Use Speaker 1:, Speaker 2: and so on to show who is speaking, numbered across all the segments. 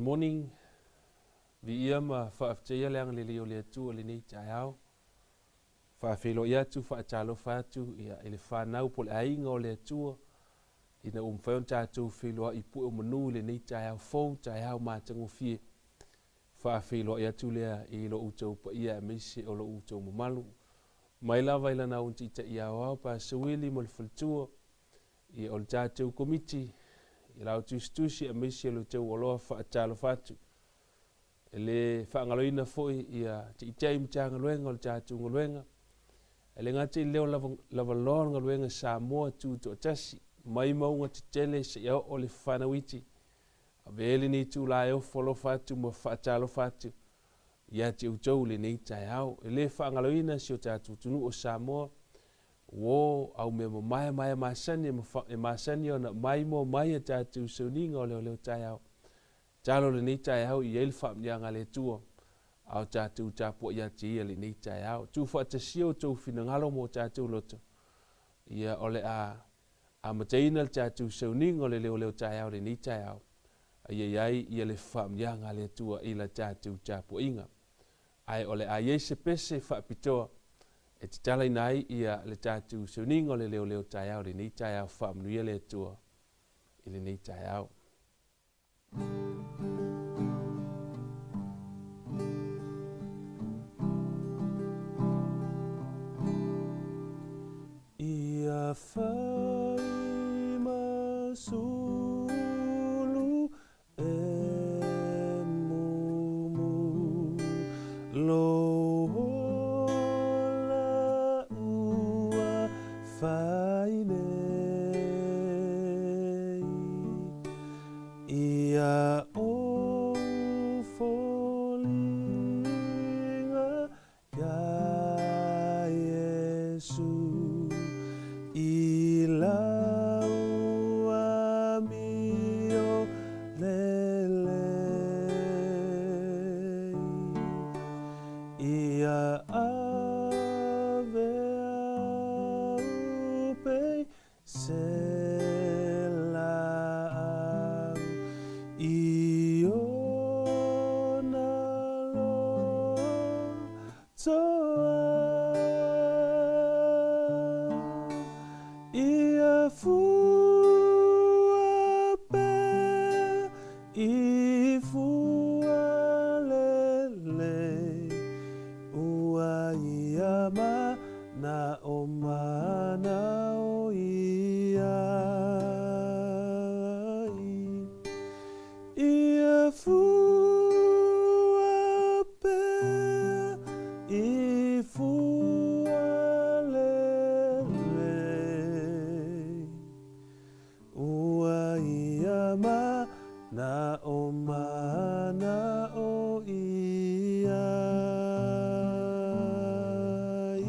Speaker 1: morning. Viia ma faafetaia le agalelei o le Atua i lenei taeao. Faafeiloai atu, faatalofa atu ia, i le fanau po o le aiga o le Atua, ina ua mafai ona tatou feiloai i pue o manu i lenei taeao fou, taeao matagofie. Faafeiloai atu lea i lo outou paia aemaise o lo outou mamalu. Mai lava i lana augataitai aoao, Pastor Willie ma le faletua, Ia, o le tatou Komiti, i lau tusitusi aemaise o le outou aloha faatalofa atu. E le faagaloina foi ia Taitai Matagaluega o le tatou galuega. E le gata i leo lava, lavaloa o le galuega Samoa Tutoatasi, mai mauga tetele seia oo le fanauiti. Ave ai lenei itula e ofo alofa atu ma faatalofa atu ia te outou i lenei taeao. E le faagaloina si o tatou atunuu o Samoa, Uo au mea mamae ma e masani e masani ona maimoa mai a tatou sauniga o leoleo taeao. Talo lenei taeao i ai le faamanuiaga a le Atua a o tatou tapuai ia te Ia lenei taeao. Tuufaatasia outou finagalo ma o tatou loto, ia o le a amataina le tatou sauniga o le leoleo taeao lenei taeao, a ia i ai ia le faamanuiaga a le Atua i la tatou tapuaiga. Ae o le a i ai se pese faapitoa e tatalaina ai ia le tatou sauniga o le leoleo taeao i lenei taeao. Faamanuia le Atua i lenei taeao. Ia fai ma sulu E mumu lou ola ua fai nei Ia ou foliga Iā Iesu i lau amio lelei, Ia ave au pei se laau i ona loto Ia fua pea i fua lelei, Ua ia manao manao ia ai. Ia fua pea i fua lelei, Ua ia manao manao ia ai.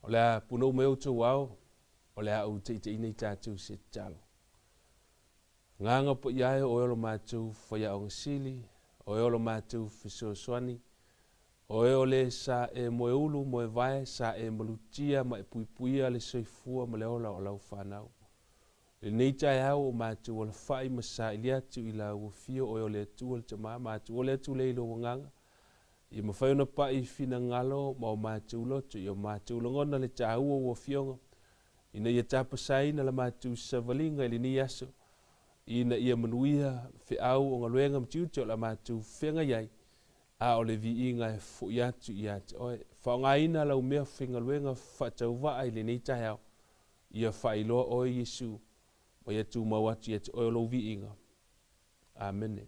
Speaker 1: O le a punou mai outou ao, o le a ou taitaiina i tatou se tatalo. Agaga paia e o oe o lo matou faiaoga sili, o oe o lo matou fesoasoani, Oe o le sa e moeulu, moevae, sa e malutia ma e puipuia le soifua ma le ola o lau fanau. I lenei taeao o matou alafai ma saili atu i lau afio oe o le Atua le Tama, matou ole atu lea i lou Agaga, ia mafai ona pai finagalo ma o matou loto i o matou lagona le taua o ua afioga, ina ia tapasaina la matou savaliga i lenei aso, ina ia manuia feau o galuega ma tiute o le a matou feagai ai, A o le viiga e foi atu ia te oe. Faaaogaina lau mea faigaluega faatauvaa i lenei taeao, ia faailoa oe Iesu, ma ia tumau atu ia te oe o lou viiga. Amene.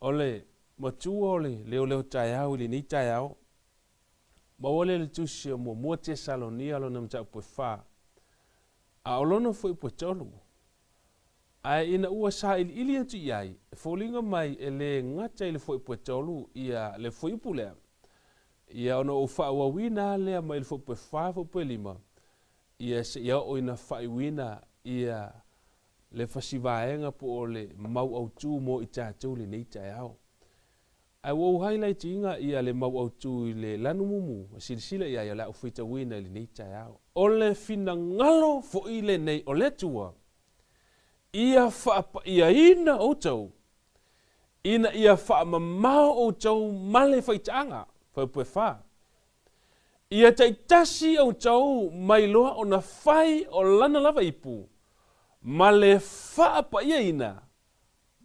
Speaker 1: O le matua o le leoleo taeao i lenei taeao, maua lea i le tusi o Muamua Tesalonia lona mataupu e fa, a o lona fuaiupu e tolu. Ae ina ua sailiili atu i ai, e foliga mai e le gata i le fuaiupu e tolu ia le fuaiupu lea, ia ona ou faaauauina lea mai le fuaiupu e fa fuaiupu e lima, ia seia oo ina faaiuina ia le fasivaega po o le mau autu mo i tatou lenei taeao. Ae ua ou highlight-ina ia le mau autu i le lanu mumu e silasila i ai o le a ou faitauina i lenei taeao. O le finagalo foi lenei o le Atua, ia faapaiaina outou, ina ia faamamao outou ma le faitaaga. Fuaiupu e 4. Ia taitasi outou mai loa ona fai o lana lava ipu, ma le faapaiaina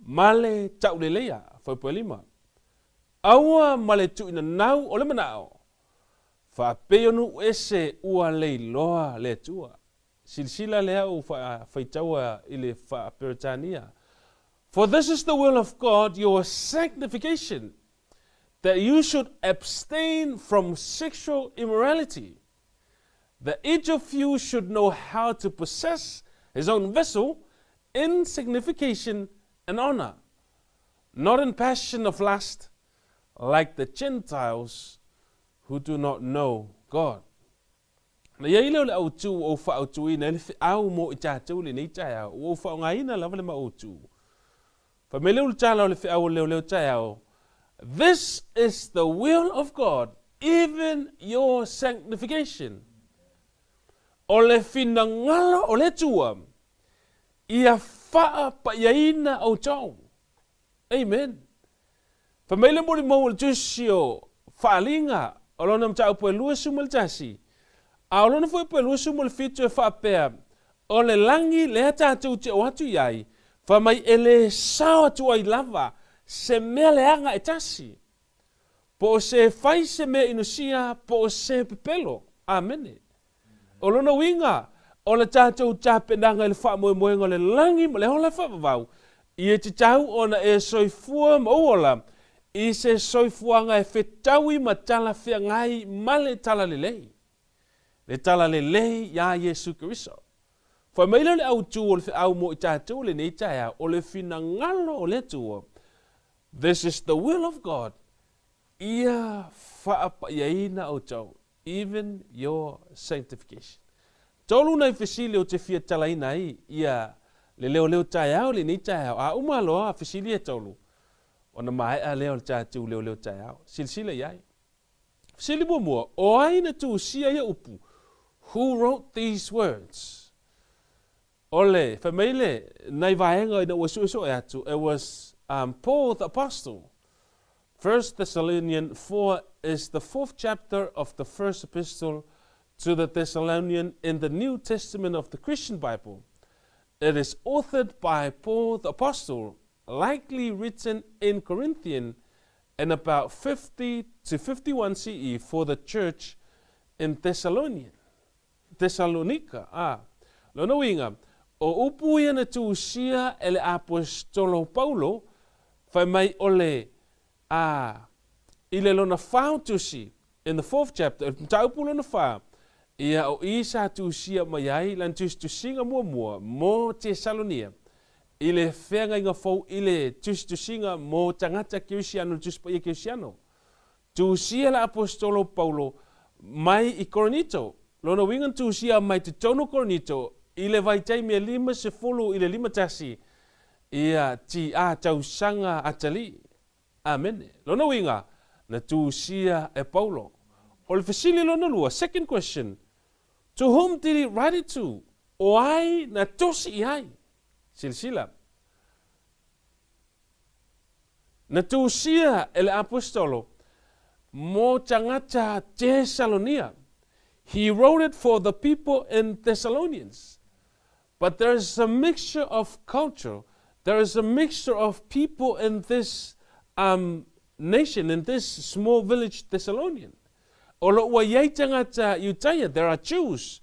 Speaker 1: ma le tauleleia. Fuaiupu e 5. Aua ma le tuuinanau o le manao, faapei o nuu ese ua leiloa le Atua. Silasila lea ua faafaitaua i le faa-Peretania, For this is the will of God, your sanctification, that you should abstain from sexual immorality, that each of you should know how to possess his own vessel in signification and honor, not in passion of lust, like the Gentiles who do not know God. Na i ai lea o le autu ua ou faaautuina ai le feau mo i tatou i lenei taeao, ua ou faaaogaina lava le mau autu. Fai mai le ulutala o le feau o le leoleo taeao, This is the will of God, even your sanctification. O le finagalo o le Atua, ia faapaiaina outou. Amen. Fai mai le molimau o le Tusi o Faaaliga, o lona mataupu e 21, a o lona foi pe 27 e faapea, O le lagi lea tatou te o atu i ai, fai mai e le sao atu ai lava se mea leaga e tasi, po o se fai se mea inosia po o se pepelo. Amene. O lona uiga, o le tatou tapenaga i le faamoemoega o le lagi ma le ola faavavau, ia tatau ona e soifua ma ou ola i se soifuaga e fetaui ma talafeagai ma le talalelei, le talalelei iā Iesu Keriso. Fai mai lea o le autu o le feau mo i tatou i lenei taeao, o le finagalo o le Atua, This is the will of God, ia faapaiaina outou. Even your sanctification. Tolu nai fesili ou te fia talaina ai ia le leoleo taeao i lenei taeao, a uma loa fesili e tolu, ona maea lea o le tatou leoleo taeao. Silasila i ai. Fesili muamua, o ai na tusia ia upu? Who wrote these words? O le, fai mai le, nai vaega ina ua suesuesue atu, it was um, Paul the Apostle. First Thessalonian 4 is the fourth chapter of the first epistle to the Thessalonian in the New Testament of the Christian Bible. It is authored by Paul the Apostle, likely written in Corinthian in about 50 to 51 CE for the church in Thessalonian. Tesalonika, ā. Lona uiga, o upu ia na tusia e le Aposetolo Paulo, fai mai o le, ā, i le lona whā o tusi, in the fourth chapter, mataupu lona whā, ia o i sa tusia mai ai lana tusitusiga muamua mō Tesalonia, i le feagaiga fou i le tusitusiga mō tagata Kerisiano, le Tusi Paia Kerisiano. Tusia le Aposetolo Paulo mai i Korinito. Lona uiga na tusia mai totonu o Korinito i le vaitaimi e 50 i le 51 ia TA tausaga atalii. Amene. Lona uiga, na tusia e Paulo. O le fesili lona lua, second question, to whom did he write it to? O ai na tosi i ai? Silasila. Na tusia e le Aposetolo mo tagata Tesalonia. He wrote it for the people in Thessalonians. But there is a mixture of culture. There is a mixture of people in this um, nation, in this small village Thessalonian. O lo ua iai tagata Iutaia, there are Jews.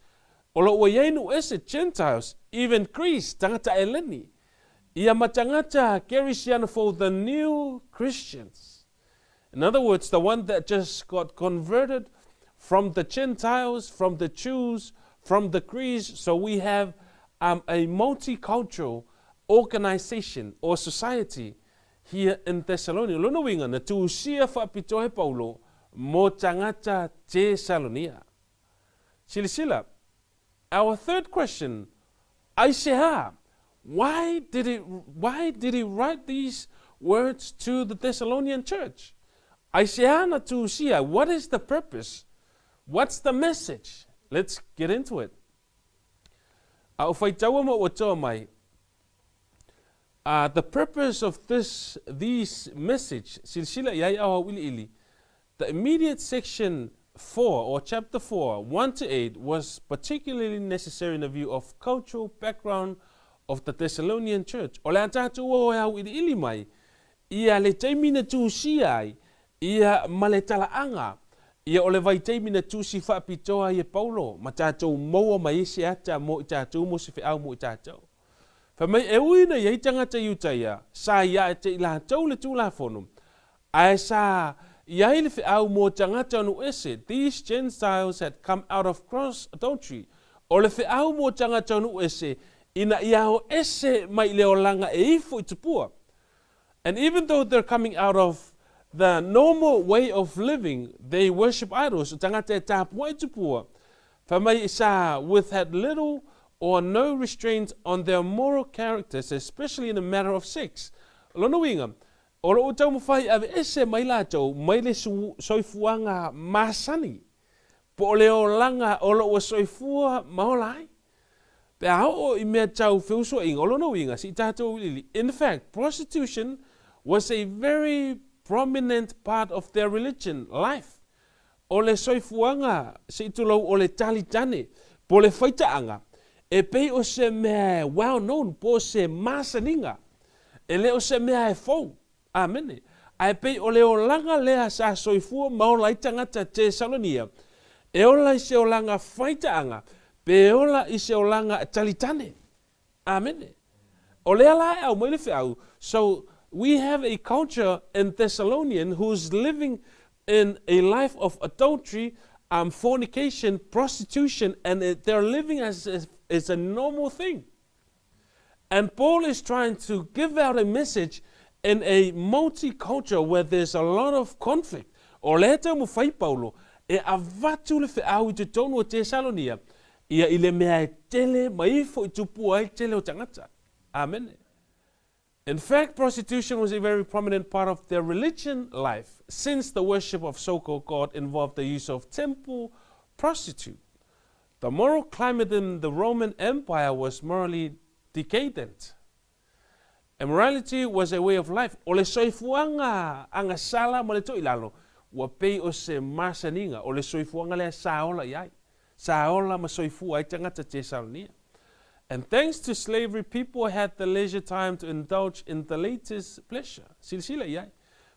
Speaker 1: O lo ua iai nuu ese, Gentiles, even Greece, tagata Eleni. Ia ma tagata Kerisiano for the new Christians. In other words, the one that just got converted from the Gentiles, from the Jews, from the Greece. So we have um, a multicultural organization or society here in Thessalonia. Lona uiga, na tusia faapitoa e Paulo mo tagata Tesalonia. Silasila, our third question, aisea, why did he, why did he write these words to the Thessalonian church? Aisea na tusia? What is the purpose? What's the message? Let's get into it. A o faitaua ma ua toa mai, the purpose of this, these message, silasila i ai ao auiliili, the immediate section 4 or chapter 4, 1 to 8 was particularly necessary in the view of cultural background of the Thessalonian church. O le a tatou o e auiliili mai, ia le taimi na tusia ai, ia ma le talaaga, ia o le vaitaimi na tusi faapitoa ai e Paulo ma tatou maua mai ai se ata mo i tatou mo se feau mo i tatou. Fai mai e ui ina i ai tagata Iutaia sa ia te i latou le Tulafono, ae sa i ai le feau mo tagata nuu ese, these Gentiles had come out of gross adultery, o le feau mo tagata nuu ese ina ia o ese mai i le olaga e ifo i tupua. And even though they're coming out of the normal way of living, they worship idols, o tagata e tapuai tupua, fai mai sa with had little or no restraint on their moral characters, especially in the matter of sex. O lona uiga, o lo o taumafai e aveese mai latou mai le soifuaga masani, po o le olaga o lo o soifua ma ola ai. Pe a oo i mea tau feusuaiga, o lona uiga, se i tatou iliili. In fact, prostitution was a very prominent part of their religion life. O le soifuaga, se i tulou, o le talitane, po o le faitaaga, e pei o se mea e well known, po o se masaniga, e le o se mea e fou. Amene. Ae pei o le olaga lea sa soifua ma ola ai tagata Tesalonia, e ola i se olaga faitaaga, pe ola i se olaga talitane. Amene. O lea la e aumai le feau, so we have a culture in Thessalonian who's living in a life of adultery, fornication, prostitution, and they're living as if it's a normal thing. And Paul is trying to give out a message in a multicultural where there's a lot of conflict. O lea taumafai Paulo e avatu le feau i totonu o Tesalonia ia i le mea e tele ma ifo i tupua ai tele o tagata. Amene. In fact, prostitution was a very prominent part of their religion life, since the worship of so-called God involved the use of temple prostitute. The moral climate in the Roman Empire was morally decadent. Immorality was a way of life. O le soifuaga agasala ma le toilalo, ua pei o se masaniga, o le soifuaga lea sa ola i ai. Sa ola ma soifua ai tagata Tesalonia. And thanks to slavery, people had the leisure time to indulge in the latest pleasure. Silasila i ai.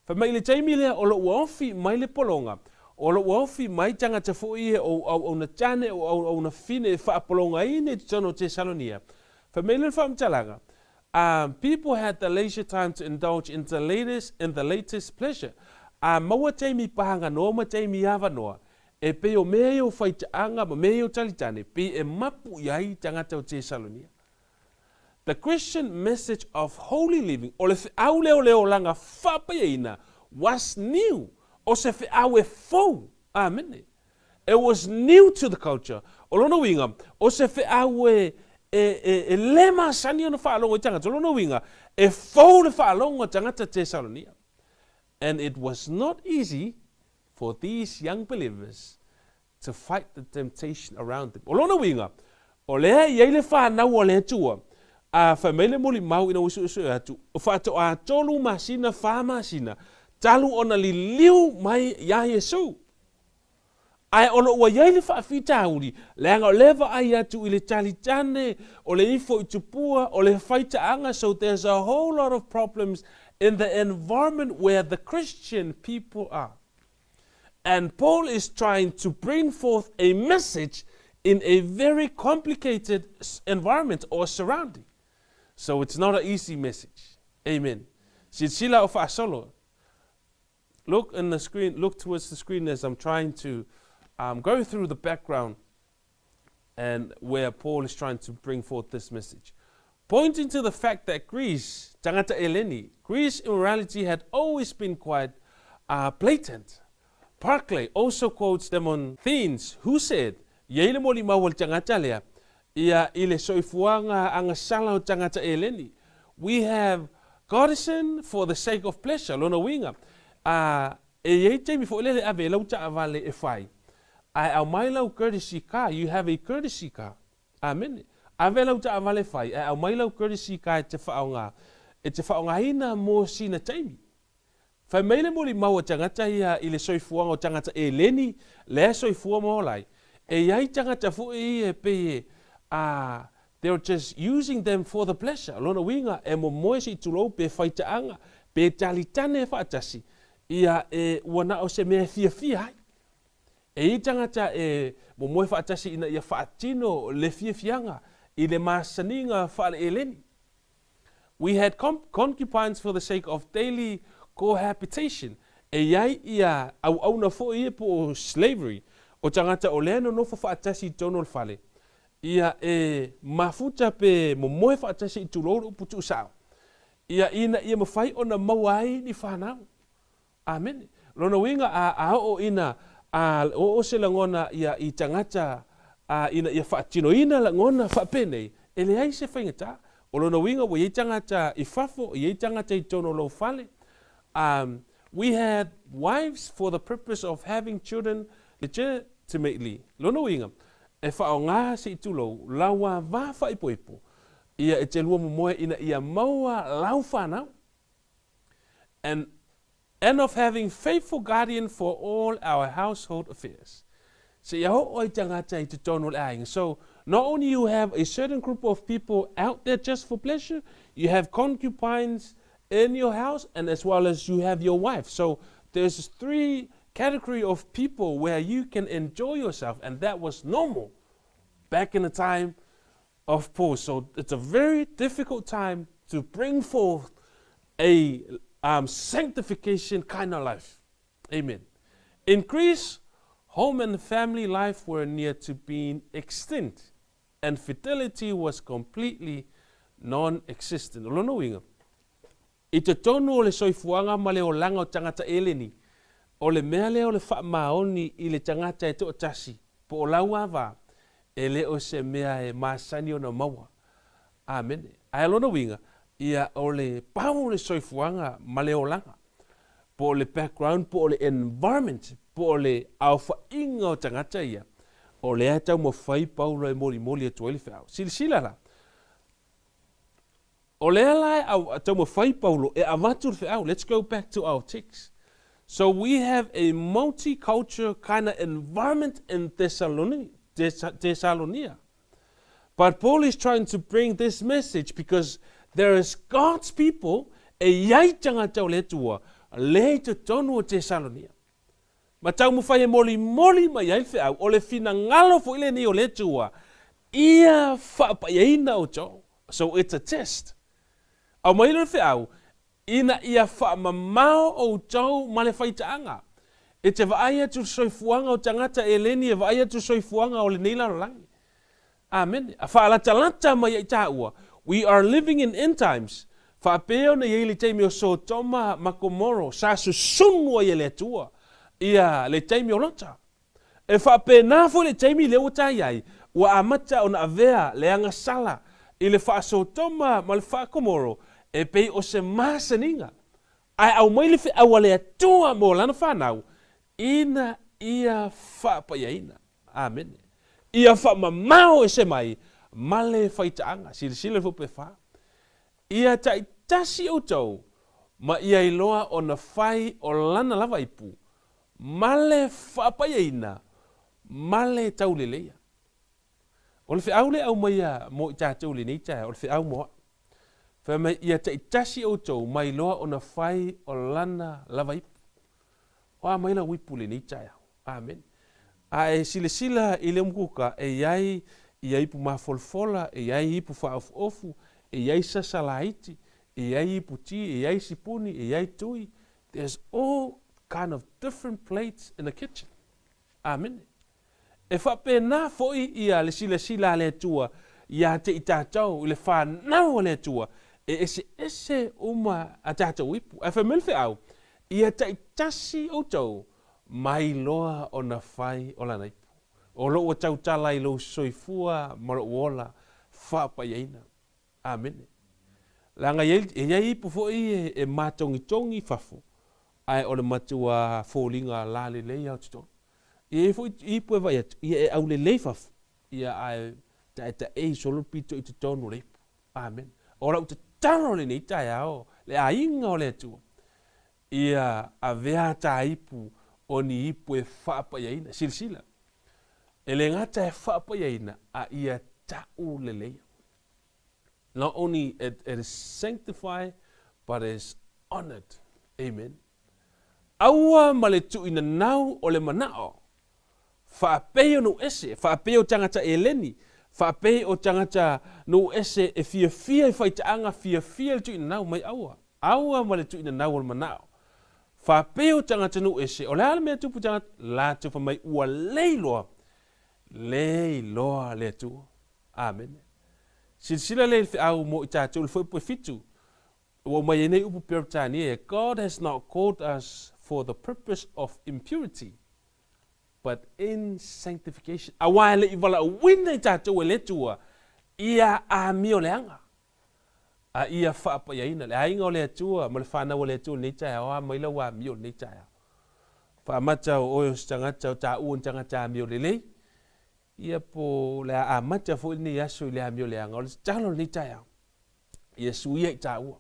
Speaker 1: Fai mai i le taimi lea o lo ua ofi mai le pologa, o lo ua ofi mai tagata foi ia o auauna tane, o auauna fine e faapologaina i totonu o Tesalonia. Fai mai le faamatalaga, People had the leisure time to indulge in the latest, in the latest pleasure. A maua taimi pahaganoa ma taimi avanoa E pei o mea ia o faitaaga ma mea ia o talitane, pei e mapu i ai tagata o Tesalonia. The Christian message of holy living, o le feau lea o le olaga faapaiaina, was new, o se feau e fou. Amene. It was new to the culture. O lona uiga, o se feau e, e, e, e le masani ona faalogo i tagata. O lona uiga, e fou le faalogo a tagata Tesalonia. And it was not easy for these young believers to fight the temptation around them. O lona uiga, o lea e i ai le fanau a le Atua, a fai mai le molimau ina ua suesue atu, faatoa tolu masina, fa masina, talu ona liliu mai iā Iesu. Ae o lo ua i ai le faafitauli, leaga o lea e vaai atu i le talitane, o le ifo i tupua, o le faitaaga, so there's a whole lot of problems in the environment where the Christian people are. And Paul is trying to bring forth a message in a very complicated environment or surrounding. So it's not an easy message. Amen. Silasila o faasolo. Look in the screen, look towards the screen as I'm trying to go through the background and where Paul is trying to bring forth this message. Pointing to the fact that Greece, tagata Eleni, Greece immorality had always been quite blatant. Barclay also quotes Demosthenes, who said, E ai le molimau a le tagata lea, ia i le soifuaga agasala o tagata Eleni. We have courtesan for the sake of pleasure, lona uiga, a E i ai taimi foi lele e ave ai lau taavale e fai, ae aumai lau courtesy car, you have a courtesy car. Amene. Ave lau taavale e fai, ae aumai lau courtesy car e te faaaoga, e te faaaogaina mo sina taimi. Fai mai le molimau a tagata ia i le soifuaga o tagata eleni lea e soifua ma ola ai, e i ai tagata foi ia e pei e, a, they're just using them for the pleasure. O lona uiga, e momoe se i tulou pe faitaaga, pe talitane faatasi, ia e, ua na o se mea e fiafia ai. E i ai tagata e momoe faatasi ina ia faatino le fiafiaga i le masaniga faale-eleni. We had concubines for the sake of daily cohabitation, e i ai ia auauna foi ia po o slavery, o tagata o lea e nonofo faatasi i totonu o le fale, ia e mafuta pe momoe faatasi i tulou le upu tuusao, ia ina ia mafai ona maua ai ni fanau. Amene. Lona uiga a, a oo ina a oo se lagona ia i tagata a ina ia faatinoina lagona faapenei, e leai se faigata. O lona uiga ua i ai tagata i fafo, i ai tagata i totonu o lou fale. Um, we had wives for the purpose of having children legitimately. Lona uiga, e faaaoga se i tulou lau ava faaipoipo ia e te lua momoe ina ia maua lau fanau. And and of having faithful guardian for all our household affairs. Seia oo ai tagata i totonu o le aiga. So, not only you have a certain group of people out there just for pleasure, you have concubines in your house and as well as you have your wife. So, there's three category of people where you can enjoy yourself and that was normal back in the time of Paul. So it's a very difficult time to bring forth a um, sanctification kind of life. Amen. In Greece, home and family life were near to being extinct, and fidelity was completely non-existent. O lona uiga, i totonu o le soifuaga ma le olaga o tagata eleni, o le mea lea o le faamaoni i le tagata e toatasi, po o lau ava, e le o se mea e masani ona maua. Amene. Ae o lona uiga, ia o le pau o le soifuaga ma le olaga, po o le background, po o le environment, po o le aofaiga o tagata ia, o lea e taumafai Paulo e molimoli atu ai le feau. Silasila la, O lea la e taumafai Paulo e avatu le feau. Let's go back to our text. So we have a multicultural kind of environment in Thessalonia. But Paul is trying to bring this message because there is God's people e i ai tagata o le Atua lea i totonu o Tesalonia. Ma taumafai e molimoli mai ai le feau, o le finagalo foi lenei o le Atua ia faapaiaina outou. So it's a test. Aumai le feau, ina ia faamamao outou ma le faitaaga. E te vaai atu le soifuaga o tagata eleni e vaai atu le soifuaga o lenei lalolagi. Amene. A faalatalata mai ai taua, we are living in end times, faapea ona i ai le taimi o Sotoma ma Komoro sa susunu ai e le Atua ia le taimi o Lota. E faapena foi le taimi lea ua tai ai, ua amata ona avea le agasala i le faa-Sotoma ma le faa-Komoro e pei o se masaniga, ae aumai le feau a le Atua mo lana fanau ina ia faapaiaina. Amene. Ia faamamao ese mai ma le faitaaga. Silasila le fuapu e fa. Ia taitasi outou ma ia iloa ona fai o lana lava ipu ma le faapaiaina ma le tauleleia. O le feau lea e aumaia mo i tatou i lenei taeao, o le feau mo a'u. Fai mai, ia taitasi outou ma iloa ona fai o lana lava ipu. O a mai lau ipu i lenei taeao. Amene. A e silasila i le umukuka, e i ai ia ipu mafolafola, e i ai ipu faaofuofu, e i ai sasa laiti, e i ai ipu ti, e i ai sipuni, e i ai tui. There's all kind of different plates in the kitchen. Amene. E faapena foi ia le silasila a le Atua iā te i tatou i le fanau a le Atua, e eseese uma a tatou ipu. Ae fai mai le feau, Ia taitasi outou mai loa ona fai o lana ipu. O lou ua tautala i lou soifua ma lou ola faapaiaina. Amene. Leaga e i ai ipu foi e matogitogi i fafo. Ae o le matuā foliga lalelei lava o totonu. E i ai foi ipu e vaai atu, ia e aulelei fafo, ia ae taetaei solo le pito i totonu o le ipu. Amene. O lau tatalo i lenei taeao, le aiga o le Atua, ia avea ta ipu o ni ipu e faapaiaina. Silasila, e le gata e faapaiaina, a ia tauleleia. Not only it, it is sanctified, but it is honored. Amen. Aua ma le tuuinanau o le manao, faapei o nuu ese, faapei o tagata eleni, faapei o tagata nuu ese e fiafia i faitaaga, fiafia i le tuuinanau mai aua. Aua ma le tuuinanau o le manao. Faapei o tagata nuu ese, o le a le mea tupu tagata, latou fai mai ua le iloa, le iloa le Atua. Amene. Silasila lea i le feau mo i tatou i le Fuaiupu e 7, ua aumai ai nei upu Peretania, God has not called us for the purpose of impurity, but in sanctification. Aua e le i valaauina i tatou e le Atua ia amioleaga, a ia faapaiaina. Le aiga o le Atua ma le fanau a le Atua i lenei taeao, a mai lau amio i lenei taeao. Faamata o oe o se tagata o taua ni tagata amio lelei, Ia po o le a amata foi lenei aso i le amioleaga, o le tatalo o lenei taeao, ia suia i tāua,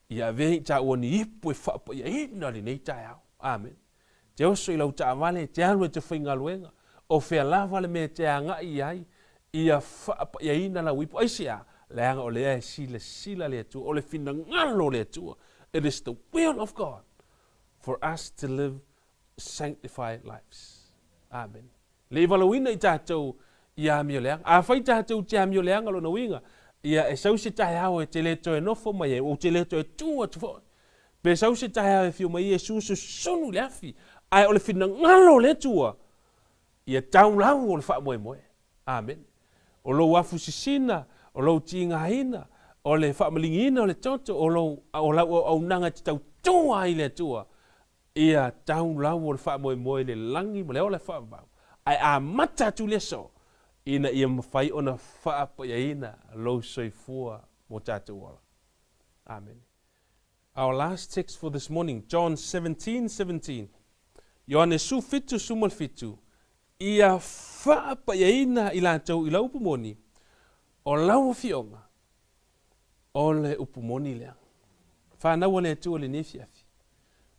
Speaker 1: ia avea i tāua ni ipu e faapaiaina lenei taeao. Amene. Te oso i lau taavale, te alu e te faigaluega, o fea lava le mea e te agai i ai, ia faapaiaina lau ipu. Aisea? Leaga o lea e silasila le Atua, o le finagalo o le Atua. It is the will of God for us to live sanctified lives. Amen. Le i valaauina i tatou i amioleaga. Afai tatou te amioleaga lona uiga, ia e sau se taeao e te le toe nofo mai ai, ou te le toe tu atu foi. Pe sau se taeao e afio mai ai Iesu susunu i le afi, ae o le finagalo o le Atua, ia tau lau o le faamoemoe. Amene. O lou afu sisina, o lou tigaina, o le faamaligiina o le toto, o lou, o lau auaunaga e te tautua ai i le Atua, Ia tau lau o le faamoemoe i le lagi ma le ola e faavavau, ae amata atu i le aso, ina ia mafai ona faapaiaina lou soifua mo tatou ola. Amene. Our last text for this morning, John 17, 17. Ioane 17, 17, Ia faapaiaina i latou i lau upu moni, o lau afioga, O le upu moni lea. Fanau a le Atua i lenei afiafi.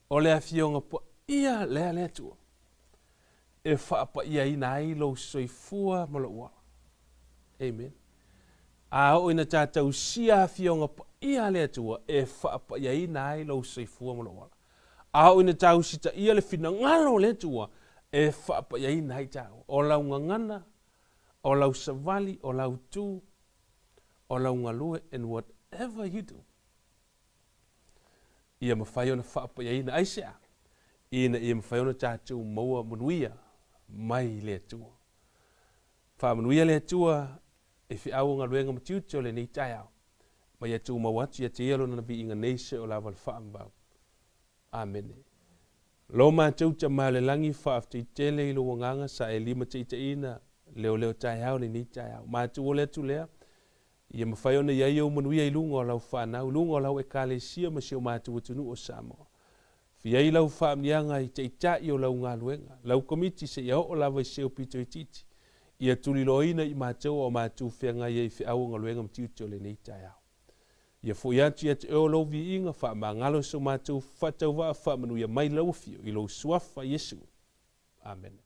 Speaker 1: O le afioga paia lea a le Atua e faapaiaina ai lou soifua ma lou ola. Amen. A oo ina tatausia afioga paia a le Atua e faapaiaina ai lou soifua ma lou ola. A oo ina tausitaia le finagalo o le Atua e faapaiaina ai tāua. O lau gagana, o lau savali, o lau tu, o lau galue and whatever you do, ia mafai ona faapaiaina. Aisea? Ina ia mafai ona tatou maua manuia mai le Atua. Faamanuia le Atua i feau o galuega ma tiute o lenei taeao, ma ia tumau atu ia te ia Lona viiga nei se o lava le faamavau. Amene. Lo matou Tama o le Lagi, faafetai tele i lou agaga sa e limataitaiina leoleo taeao lenei taeao. Matou ole atu lea, ia mafai ona i ai ou manuia i luga o lau fanau, i luga o lau Ekalesia ma si o matou atunuu o Samoa. Fia ai lau faamniaga i taitai o lau galuega, lau komiti seia oo lava i se aupito itiiti, ia tuliloaina i matou a o matou feagai ai i feau o galuega ma tiute o lenei taeao. Ia foi atu ia te oe o lou viiga, faamagalo so matou faatauvaa faamanuia mai lau afio i lou suafa Iesu. Amene.